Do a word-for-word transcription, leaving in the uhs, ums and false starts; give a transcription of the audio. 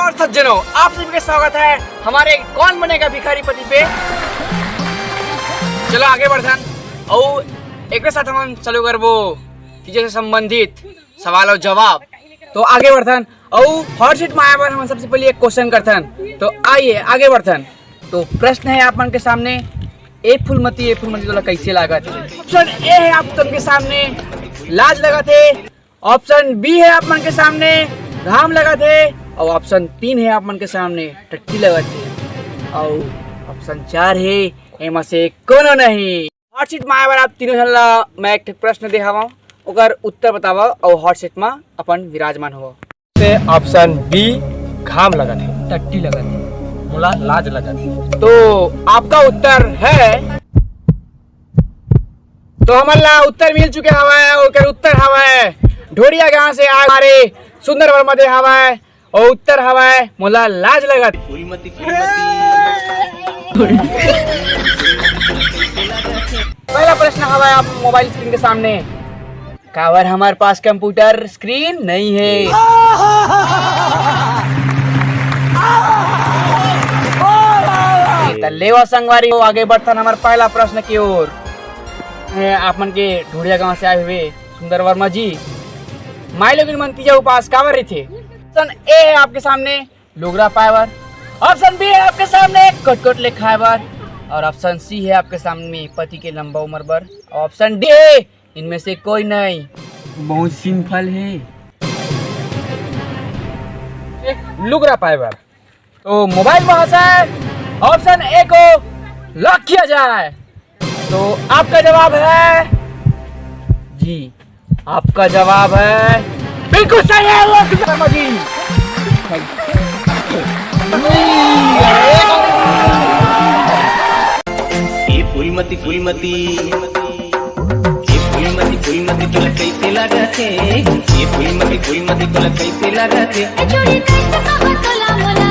और सज्जनों, आप सभी के स्वागत है हमारे कौन बनेगा भिखारी पति पे। चलो आगे बढ़थन, अउ एक साथ हम चालू करबो चीजों से संबंधित सवाल और जवाब। तो आगे बढ़थन, अउ हॉट सीट में आए बर हम सबसे पहले एक क्वेश्चन करथन। तो आइए आगे बढ़थन। तो प्रश्न है आप मन के सामने, ए फूलमती, ए फूलमती तोला कैसे लागत? ऑप्शन ए है आप सबके सामने, लाज लगत हे। ऑप्शन बी है आप मन के सामने, घाम लगत हे। और ऑप्शन तीन है आप मन के सामने, टट्टी लगत हे। और ऑप्शन चार है, एमा से कोनो नहीं। हॉट सीट में आए बर आप तीनों झन ला मैं एक ठे प्रश्न दे हवं, ओकर उत्तर बतावव और हॉट सीट में अपन विराजमान हो। से ऑप्शन बी, घाम लगत हे, टट्टी लगत हे, मोला लाज लगत हे। तो आपका उत्तर है, तो हमन ला उत्तर मिल चुके हवय, ओकर उत्तर हवय ढोड़िया गांव से आए हमारे सुंदर वर्मा दे हवय, और उत्तर हवय मोला लाज लगत। पहला प्रश्न हवय आप मोबाइल स्क्रीन के सामने, काबर हमार पास कंप्यूटर स्क्रीन नहीं है। त लेवा संगवारी हो, आगे बढ़थन हमार पहला प्रश्न की ओर। ए, आप मन के ढोड़िया गांव से आए हुए सुंदर वर्मा जी, माई लोगिन मन तीजा उपास काबर रहिथे? ऑप्शन ए है आपके सामने, लुगरा पाए बर। ऑप्शन बी है आपके सामने, कोट कोट ले खाए बर। और ऑप्शन सी है आपके सामने, पति के लंबा उम्र बर। ऑप्शन डी है, इनमें से कोई नहीं। बहुत सिंपल है। लुगरा पाए बर। तो मोबाइल महाशय, ऑप्शन ए को लॉक किया जाए। तो आपका जवाब है जी, आपका जवाब है बिल्कुल सही है, लॉक कीजिए। ए फूलमती, फूलमती, ए फूलमती, फूलमती, तोला कैसे लागत हे? ए फूलमती, फूलमती, तोला कैसे लागत हे? ए छोरी, कैसे कहा तोला मोला